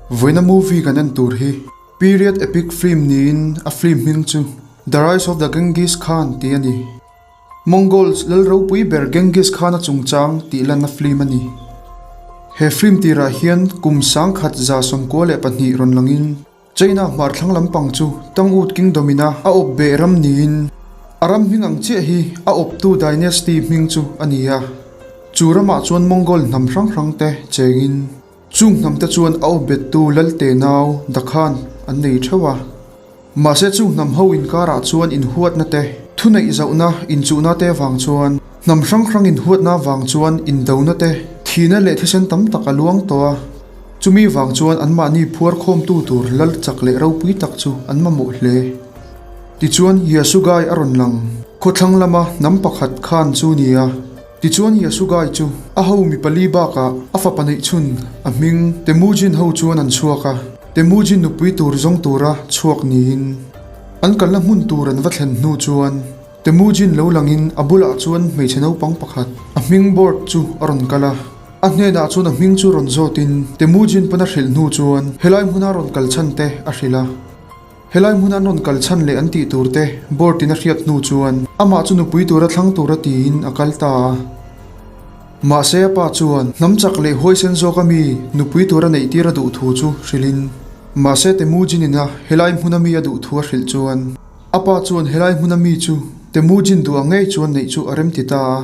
Vawiina movie kan en tur hi period epic film niin a film hming chu The Rise of the Genghis Khan tih a ni. Mongols lal ropui ber Genghis Khan-a chungchang tih lanna film a ni. He film tirah hian kum 1992 rawn langin China hmar thlang lampang chu Tangut Kingdom ina a awp beh ram niin a ram hming ang chiah hi a awptu dynasty hming chu a ni a. Chu ramah chuan Mongol hnam hrang hrang te chengin chung hnam te chuan a awp bettu Lalte nau Da Khan an nei theuh a. Mahse chung hnam ho inkarah chuan inhuatna te, thuneih zauhna, inchuhna te vang chuan hnam hrang hrang inhuatna vang chuan indona te, thihna leh thisen tam tak a luang tawh a. Chumi vang chuan anmahni phuar khawmtu tur lal chak leh ropui tak chu an mamawh hle. Tichuan Yasugai a rawn lang. Khawthlang lama hnam pakhat khan chu ni a. Tichuan Yasugai chu a ho mi pali bakah a fapa neih chhun a hming Temujin ho chuan an chhuak a. Temujin nupui tur zawng tura chhuak niin an kalna hmun tur an va thlen hnu chuan Temujin lo langin a bulah chuan hmeichhe naupang pakhat a hming board chu a rawn kal a. A hnenah chuan a hming chu rawn zawtin Temujin pawn a hrilh hnu chuan helai hmuna rawn kal chhan te a hrilh a. Helai hmuna an rawn kal chhan leh an tih tur te board in a hriat hnu chuan amah chu nupui tura thlang tura tiin a kal ta a. Mahse a pa chuan hnam chak leh huaisen zawk ami nupui tura neih tir a duh thu chu hrilhin mahse Temujin ina helai hmuna mi a duh thu a hrilh chuan a pa chuan helai hmuna mi chu Temujin duh ang ngei chuan neih chu a remti ta a.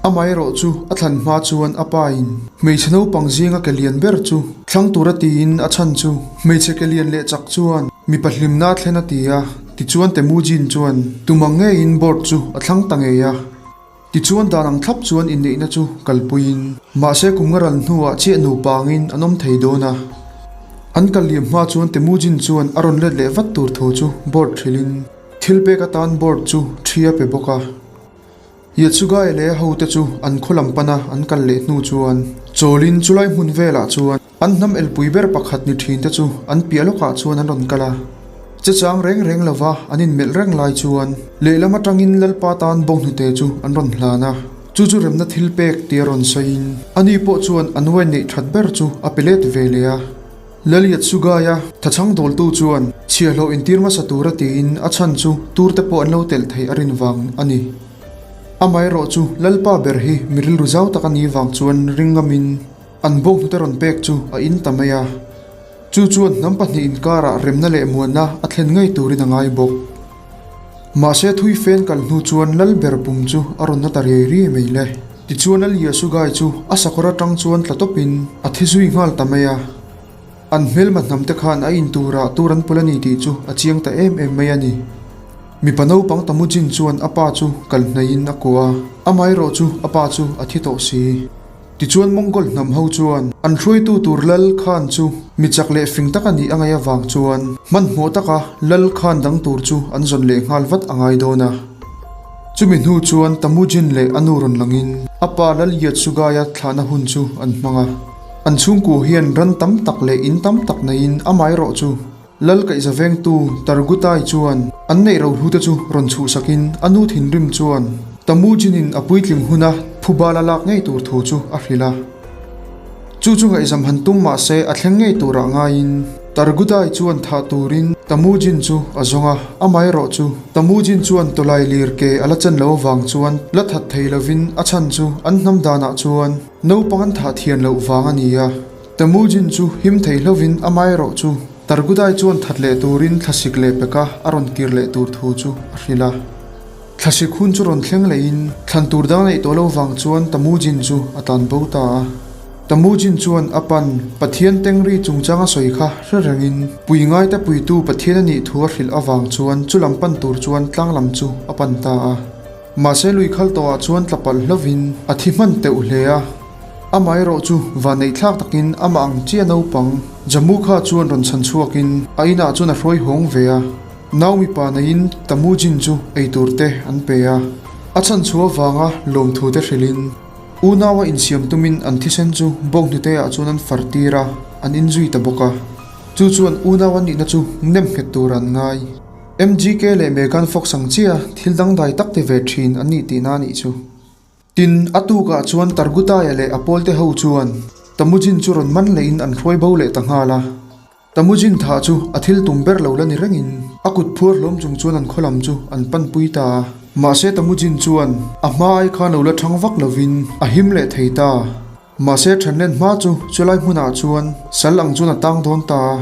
Amaherawh chu a thlan hma chuan a pa in hmeichhe naupang zinga ke lian ber chu thlang tura tiin a chhan chu hmeichhe ke lian leh chak chuan mipa hlimna a thlen a ti a, tichuan Temujin chuan tum ang ngeiin board chu a thlang ta ngei a. Tichuan dan ang thlap chuan inneihna chu kalpuiin mahse kum nga ral hnuah chiah nupa angin an awm thei dawn a. An kal liam hma chuan Temujin chuan a rawn let leh vat tur thu chu board hrilhin thil pek atan board chu thi a pe bawk a. Yatsugai leh a hote chu an khaw lam pana an kal leh hnu chuan chawlin chulai hmun velah chuan an hnam elpui ber pakhat ni thinte chu an piah lawkah chuan an rawn kal a. Chechang reng reng lova an inmelh reng lai chuan lehlam atangin Lalpa tan bawnghnute chu an rawn hlan a, chu chu remna thil pek tia rawn sawiin ani pawh chuan an uain neih that ber chu a pe let ve leh a. Laliatsugaia thachhang dawltu chuan chhiahhlawh intir hmasa tura tiin a chhan chu turte pawh an lo telh theih a rin vang a ni. Amaherawh chu Lalpa ber hi mi rilru zau tak a nih vang chuan ringamin an bawnghnute rawn pek chu a in ta mai a. Chu chuan hnam pahnih inkarah remna leh muanna a thlen ngei turin a ngai bawk. Mahse thui fen kal hnu chuan Lal ber pum chu a rawn na ta riai riai mai le. Tichuan Lal Yasugai chu a sakawr atang chuan tla tawpin a thi zui nghal ta mai a. An hmelma hnam te khan a in turah tur an pawlh a ni tih chu a chiang ta em em mai a ni. Mipa naupang Temujin chuan a pa chu kal hnaihin a kuah a, amaherawh chu a pa chu a thi tawh si. Tichuan Mongol hnam ho chuan an hruaitu tur Lal Khan chu mi chak leh fing tak a nih a ngaih avang chuan hmanhmawh taka Lal Khan dang tur chu an zawn leh nghal vat a ngai dawn a. Chumi hnu chuan Temujin leh a nu rawn langin a pa Lal Yatsugai-a thlahna hun chu an hmang a. An chhungkua hian ran tam tak leh in tam tak neiin amaherawh chu Lal kaihza vengtu Targutai chuan an neih rohlute chu rawn chhuhsakin a nu thinrim chuan Temujin-in a puitling huna phubal a lak ngei tur thu chu a hrilh a. Chu chu ngaihzam han tum mah se a thleng ngei turah ngaiin Targutai chuan thah turin Temujin chu a zawng a, amaherawh chu Temujin chuan tawlai lir ke a la chen lo avang chuan la that thei lovin a chhan chu an hnam danah chuan naupang an thah thian loh vang a ni a. Temujin chu him thei hlovin amaherawh chu Targudai chuan that leh turin thlasik leh peka a rawn kir leh tur thu chu a hrilh a. Thlasik hun chu rawn thleng lehin thlan tur dang neih tawh lo vang chuan Temujin chu a tlan bo ta a. Temujin chuan a pan Pathian Tengri chungchang a sawi kha hre rengin pui ngaite puitu Pathian a nih thu a hrilh avang chuan chu lam pan tur chuan tlang lam chu a pan ta a. Mahse lui khal tawhah chuan tla palh hlovin a thi hman teuh hle a. Amaherawh chu vanneih thlak takin amah ang chiah naupang Jamukha chuan rawn chhan chhuakin a inah chuan a hruai hawng ve a. Nau mipa neiin Temujin chu eitur te an pe a. A chhan chhuah avanga lawmthu te hrilhin unaua insiam tumin an thisen chu bawnghnute-ah chuan an far tir a, an inzui ta bawk a. Chu chuan unau an nihna chu nem nghet tur an ngai. MGK leh Megan Fox ang chiah thil dangdai tak ti ve thin an nih tihna a nih chu. Tin, a tukah chuan Targutaia leh a pawlte ho chuan. Temujin chu rawn man lehin an hruai bo leh ta nghal a. Temujin thah chu a thil tum ber lo la ni rengin a kut phuar hlawm chung chuan an khaw lam chu an panpui ta a. Mahse Temujin chuan a hma ai khan lo la thang vak lovin a him leh thei ta. Mahse thanlen hma chu chulai hmunah chuan sal ang chuan a tang dawn ta a.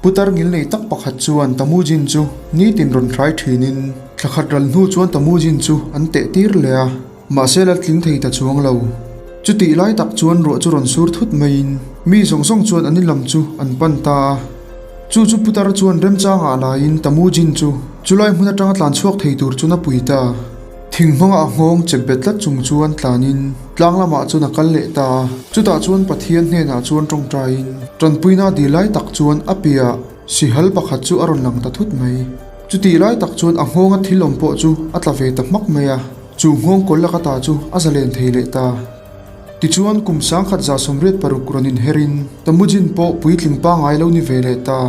Putar ngil nei tak pakhat chuan Temujin chu nitin rawn hrai thinin thla khat ral hnu chuan Temujin chu an teh tir leh a. Mahse la tling thei ta chuang lo. Chutih lai tak chuan ruah chu rawn sur thut maiin mi zawng zawng chuan an inlam chu an pan ta a. Chu chu putar chuan remchangah laiin Temujin chu chulai hmun atanga tlan chhuak thei tur chuan a pui ta. Thing hmanga a nghawng chep bet tlat chung chuan tlanin tlang lamah chuan a kal leh ta a. Chutah chuan Pathian hnenah chuan tawngtaiin tanpuina dil lai tak chuan a piah sihal pakhat chu a rawn lang ta thut mai. Chutih lai tak chuan a nghawnga thil awm pawh chu a tla ve ta hmak mai a. Chu nghawng kawl laka ta chu a zalen thei leh ta. Tichuan kum 1186 rawn inherin Temujin pawh puitling pangngai lo ni ve leh ta.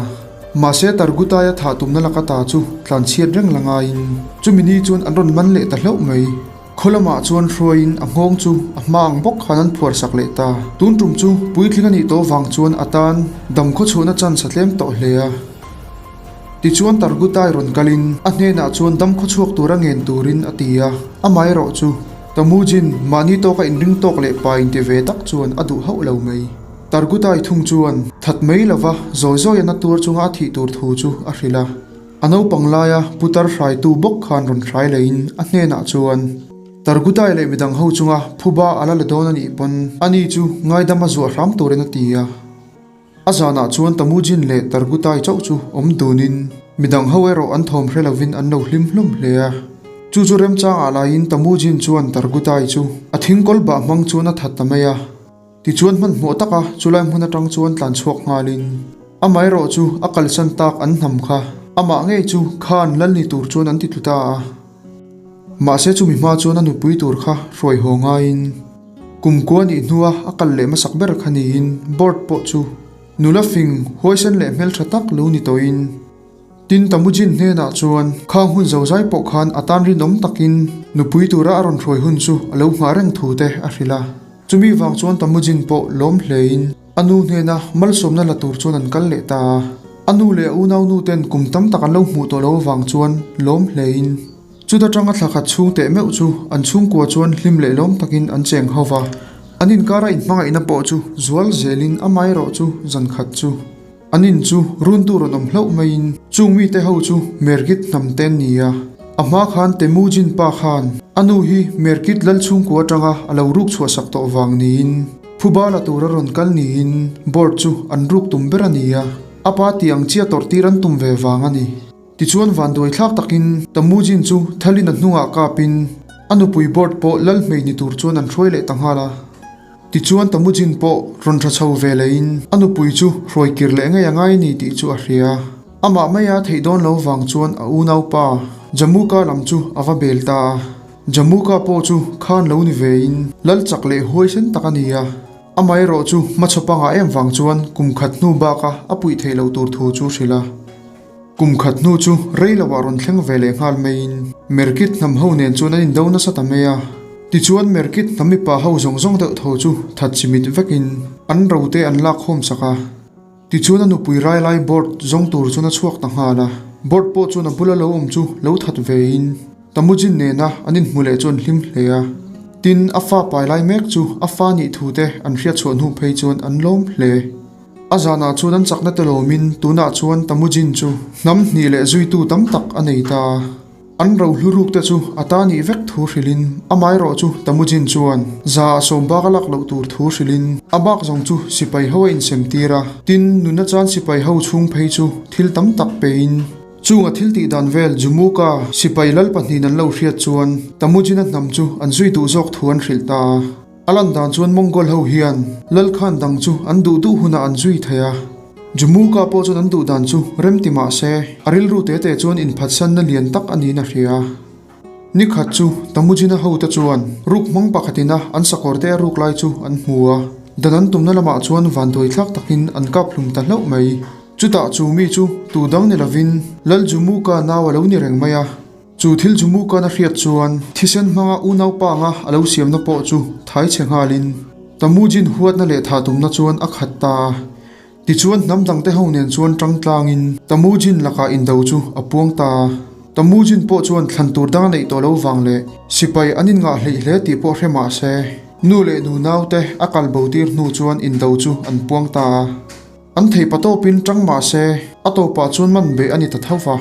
Mahse Targutaia thah tumna laka ta chu tlanchhiat reng la ngaiin chumi ni chuan an rawn man leh ta hlauh mai. Khaw lamah chuan hruaiin a nghawng chu a hma ang bawk khan an phuar sak leh ta. Tun tum chu puitling a nih tawh vang chuan a tan dam khawchhuahna chance a tlem tawh hle a. Tichuan Targutai rawn kalin a hnenah chuan dam khawchhuak tura ngen turin a ti a, amaherawh chu Temujin mahni tawka inring tawk leh pa inti ve tak chuan a duh hauh lo mai. Targutai thung chuan that mai lova zawi zawi a na tuar chunga a thih tur thu chu a hrilh a. A naupang laia putar hraitu bawk khan rawn hrai leiin a hnenah chuan Targutai leh midang ho chunga phuba a la la dawn a nih pawn ani chu ngaidam a zuah hram turin a ti a. A zanah chuan Temujin leh Targutai chauh chu awm dunin midang ho erawh an thawm hre lovin an lo hlim hlawm hle a. Chu chu remchangah laiin Temujin chuan Targutai chu a thingkawl bah hmang chuan a that ta mai a. Tichuan hmanhmawh taka chulai hmun atang chuan tlan chhuak nghalin amaherawh chu a kalsan tak an hnam kha amah ngei chu khan lal ni tur chuan an ti tlu ta a. Mahse chumi hma chuan a nupui tur kha hruai haw ngaiin Kum kua nih hnua a kal leh hmasak ber kha niin board pawh chu nula fing huaisen leh hmeltha tak lo ni tawhin tin Temujin hnenah chuan khang hun zozai pawh khan a tan rinawm takin nupui tura a rawn hruai hun chu a lo nghah reng thu te a hrilh a. Chumi vang chuan Temujin pawh lawm hlein a nu hnena malsawmna la tur chuan an kal leh ta a. A nu leh a unaunu ten kum tam tak an lo hmuh tawh lo avang chuan lawm hlein Chuta tanga thla khat chhung teh meuh chu an chhungkua chuan hlim leh lawm takin an cheng ho va. An inkara inhmangaihna pawh chu zual zelin amaherawh chu zan khat chu an in chu run tur rawn awm hlauh maiin chung mite ho chu Merkit hnam te an ni a. A hma khan Temujin pa khan a nu hi Merkit lal chhungkua atanga a lo ruk chhuahsak tawh vang niin phuba la tura rawn kal niin board chu an ruk tum ber a ni a, a pa tih ang chiah tawrh tir an tum ve vang a ni. Tichuan vanduai thlak takin Temujin chu thalin a hnungah kapin a nupui board pawh lal hmei ni tur chuan an hruai leh ta nghal a. Tichuan Temujin pawh rawn tha chho ve lehin a nupui chu hruai kir leh ngei a ngai ni tih chu a hria. Amah maia theih dawn lo vang chuan a unaupa Jamuka lam chu a va bel ta a. Jamuka pawh chu khan lo ni vein lal chak leh huaisen tak a ni a. Amaherawh chu hmachhawpangah em vang chuan kum khat hnu baka a puih theih loh tur thu chu hrilh a. Kum khat hnu chu rei loah rawn thleng ve leh nghal maiin Merkit hnam ho nen chuan an indo nasa ta mai a. Tichuan Merkit hnam mipa ho zawng zawng deuh tho chu that chimit vekin an rote an lak khawm sak a. Tichuan a nupui rai lai board zawng tur chuan a chhuak ta nghal a. Board pawh chuan a bula lo awm chu lo that vein Temujin nena an inhmu leh chu an hlim hle a. Tin, a fa pai lai mek chu a fa nih thu te an hriat chhuah hnu phei chuan an lawm hle. A zanah chuan an chakna te lawmin tunah chuan Temujin chu hnam hnih leh zuitu tam tak a nei ta. An rohlu ruk te chu a ta nih vek thu hrilhin amaherawh chu Temujin chuan za a sawm bak a lak loh tur thu hrilhin a bak zawng chu sipai ho a insem tir a. Tin, nuna chan sipai ho chhung phei chu thil tam tak pein chunga thil tih dan vel Jumuka sipai lal pahnihin an lo hriat chuan Temujin-a hnam chu an zui duh zawk thu an hrilh ta. A lan dan chuan Mongol ho hian lal khan dang chu an duh duh hunah an zui thei a. Jumuka pawh chuan an duh dan chu rem ti mah se, a rilru te te chuan inphatsanna lian tak a niin a hria. Ni khat chu Temujin-a hote chuan ruk hmang pakhatin a an sakawr te a ruk lai chu an hmu a, dan an tumna lamah chuan vanduai thlak takin an kap hlum ta hlauh mai. Chutah chu mi chu tu dang ni lovin Lal Jumuka nau a lo ni reng mai a. Chu thil chu Mukan a hriat chuan thisen hmanga unaupa anga a lo siamna pawh chu thai chhe nghalin. Temujin huatna leh thah tumna chuan a khat ta a. Tichuan hnam dangte ho nen chuan tang tlangin Temujin lakah indo chu a puang ta a. Temujin pawh chuan thlan tur dang a neih tawh lo vang leh sipai an inngah hleih hle tih pawh hre mah se, nu leh nu naute a kal bo tir hnu chuan indo chu an puang ta a. An thei pa tawpin tang mah se, a tawpah chuan man beh a ni ta tho va.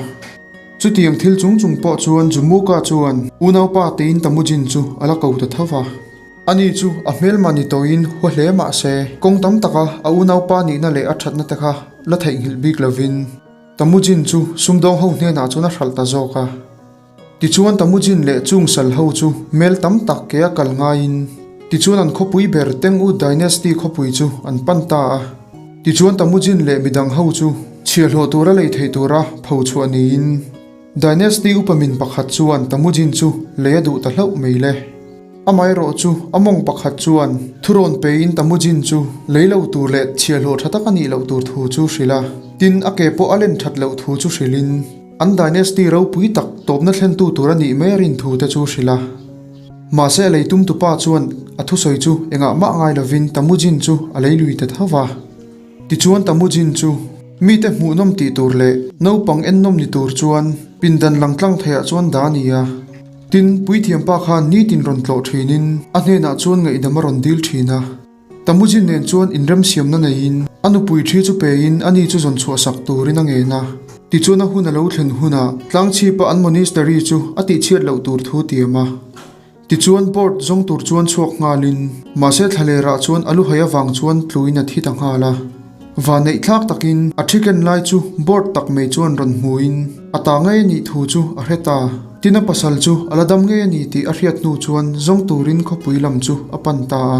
Chutiang thil chung chung pawh chuan Jumuka chuan unaupa tein Temujin chu a la ko ta tho va. Ani chu a hmelma ni tawhin hua hle mah se, kawng tam taka a unaupa nihna leh a thatna te kha la theihnghilh bik lovin Temujin chu sumdawng ho hnenah chuan a hralh ta zawk a. Tichuan Temujin leh chung sal ho chu mel tam tak ke a kal ngaiin tichuan an khawpui ber Teng'u Dynasty khawpui chu an pan ta a. Tichuan Temujin leh midang ho chu chhiahhlawh tura lei theih tura pho chhuah niin Dynasty upa min pakhat chuan Temujin chu lei a duh ta hlauh mai le. Amaherawh chu a mawng pakhat chuan thurawn pein Temujin chu lei lo tur leh chhiahhlawh tha tak a nih loh tur thu chu hrilh a, tin a ke pawh a len that loh thu chu hrilhin an dynasty ropui tak tawpna thlentu tur a nih mai a rin thu te chu hrilh a. Mahse a lei tumtupa chuan a thusawi chu engah mah ngai lovin Temujin chu a lei lui ta tho va. Tichuan Temujin chu mite hmuhnawm tih tur leh naupang ennawm ni tur chuan pindan langtlang theiah chuan dah a ni a. Tin, puithiampa khan nitin rawn tlawh thinin a hnenah chuan ngaihdam a rawn dil thin a. Temujin nen chuan inremsiamna neiin a nupui thi chu pein ani chu zawn chhuahsak turin a ngen a. Tichuan a hun a lo thlen hunah tlangchhipa an monastery chu a tihchhiat loh tur thu tiam a. Tichuan board zawng tur chuan chhuak nghalin mahse thlalerah chuan a luhai avang chuan tluin a thi ta nghal a. Vanneih thlak takin a thi ken lai chu board tak mai chuan rawn hmuin a ta ngei a nih thu chu a hre ta. Tin a pasal chu a la dam ngei a ni tih a hriat hnu chuan zawng turin khawpui lam chu a pan ta a.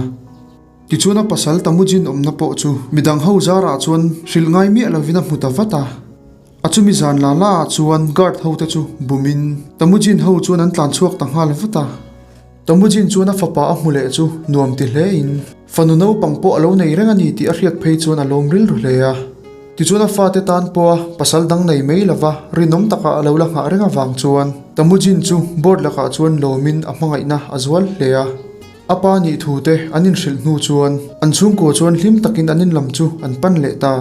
Tichuan a pasal Temujin awmna pawh chu midang ho zarah chuan hrilh ngai miah lovin a hmu ta vat a. A chumi zan la la ah chuan guard ho te chu bumin Temujin ho chuan an tlan chhuak ta nghal vat a. Temujin chuan a fapa a hmu leh chu nuam ti hle in fanu naupang pawh a lo nei reng a ni tih a hriat phei chuan a lawm rilru hle a. Tichuan a fate tan pawha pasal dang nei mai lova rinawm taka a lo la nghah reng avang chuan Temujin chu board lakah chuan lawmin a hmangaihna a zual hle a. A pa nih thu te an inhrilh hnu chuan an chhungkua chuan hlim takin an inlam chu an pan leh ta.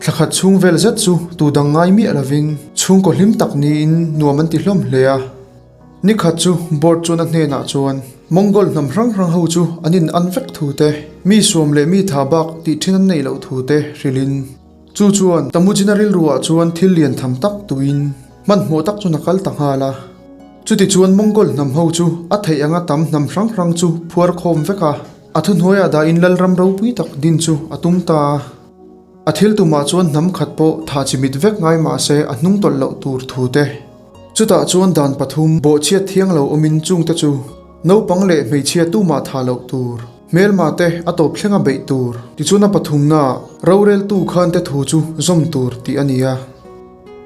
Thla khat chhung vel zet chu tu dang ngai miah lovin chhungkaw hlim tak niin nuam an ti hlawm hle a. Ni khat chu board chuan a hnenah chuan Mongol hnam hrang hrang ho chu an in an vek thu te, mi suam leh mi tha bak tih thin an neih loh thu te hrilhin chu chuan Temujin-a rilruah chuan thil lian tham tak tuin hmanhmawh tak chuan a kal ta nghal a. Chutichuan Mongol hnam ho chu a theih anga tam hnam hrang hrang chu phuar khawm vek a, a thuhnuaiah dahin lalram ropui tak din chu a tum ta a. A thil tumah chuan hnam khat pawh thah chi mit vek ngai mah se a hnung tawlh loh tur thu te. Chutah chuan dan pathum bawhchhiat thiang lo awmin chungte chu naupang leh hmeichhia tumah thah loh tur, hmelma te a tawp thlenga beih tur, tichuan a pathumnaah roreltu khan te thu chu zawm tur tih a ni a.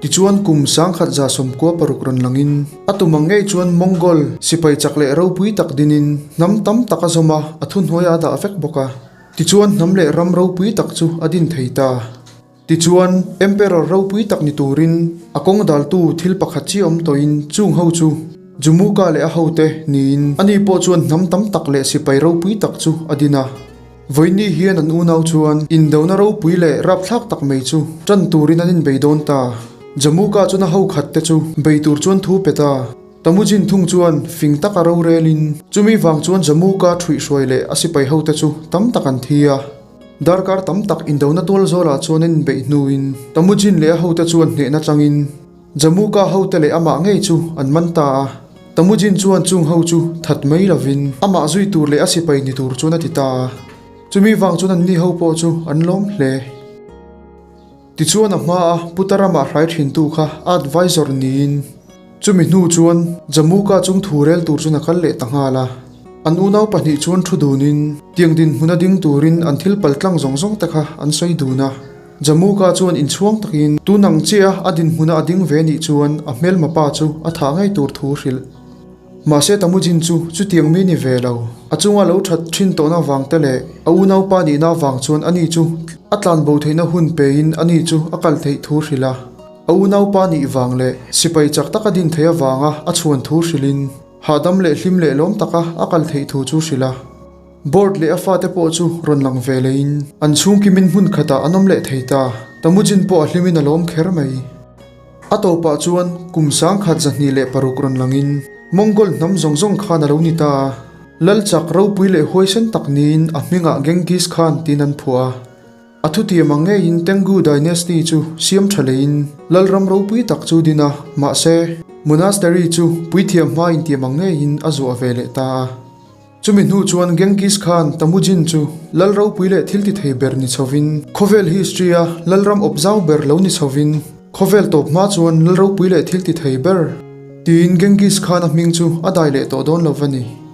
Tichuan kum 1196 rawn langin a tum ang ngei chuan Mongol sipai chak leh ropui tak dinin hnam tam tak a zawm a, a thuhnuaiah a dah vek bawk a. Tichuan hnam leh ram ropui tak chu a din thei ta. Tichuan Emperor ropui tak ni turin a kawng daltu thil pakhat chi awm tawhin chung ho chu Jumuka leh a hote niin ani pawh chuan hnam tam tak leh sipai ropui tak chu a din a. Vawiini hian an unau chuan indona ropui leh rapthlak tak mai chu tan turin an inbei dawn ta. Jamuka chuan a ho khat te chu bei tur chuan thu pe ta. Temujin thung chuan fing taka rorelin chumi vang chuan Jamuka ṭhuihhruai leh a sipai hote chu tam tak an thi a. Darkar tam tak indona tual zawlah chuan an inbeih hnuin Temujin leh a hote chuan hnehna changin Jamuka hote leh amah ngei chu an man ta a. Temujin chuan chung ho chu that mai lovin amah zui tur leh a sipai ni tur chuan a ti ta a. Chumi vang chuan anni ho pawh chu an lawm hle. Tichuan a hmaa Putarama hrai thintu kha a advisor niin chumi hnu chuan Jamuka chung thu rel tur chuan a kal leh ta nghal a. An unau pahnih chuan thu dunin tiang dinhmun a ding turin an thil pal tlang zawng zawng te kha an sawi dun a. Jamuka chuan inchhuang takin tun ang chiah a dinhmuna a ding ve nih chuan a hmelma pa chu a thah ngei tur thu hrilh. Mahse Temujin chu chutiang mi ni ve lo. A chunga lo that thin tawhna vang te leh a unaupa nihna vang chuan ani chu a tlanbo theihna hun pein ani chu a kal theih thu hrilh a. A unaupa nih vang leh sipai chak taka din theih avanga a chhuan thu hrilhin hahdam leh hlim leh lawm taka a kal theih thu chu hrilh a. Bort leh a fate pawh chu rawn lang ve leiin an chhungkimin hmun khatah an awm leh thei ta. Temujin pawh a hlimin a lawm kher mai. A tawpah chuan kum 10,000 206 rawn langin Mongol hnam zawng zawng khan a lo ni ta a. Lal chak ropui leh huaisen tak niin a hmingah Genghis Khan tiin an phuah a. A thutiam ang ngeiin Tengu Dynasty chu siam tha leiin lalram ropui tak chu din a, mahse, monastery chu puithiam hma intiam ang ngeiin a zuah ve leh ta a. Chumi hnu chuan Genghis Khan Temujin chu lal ropui leh thil ti thei ber ni chhovin, khawvel history-a lalram awp zau ber lo ni chhovin, khawvel tawp hma chuan lal ropui leh thil ti thei ber tiin Genghis Khan-a hming chu a dai leh tawh dawn lo va ni.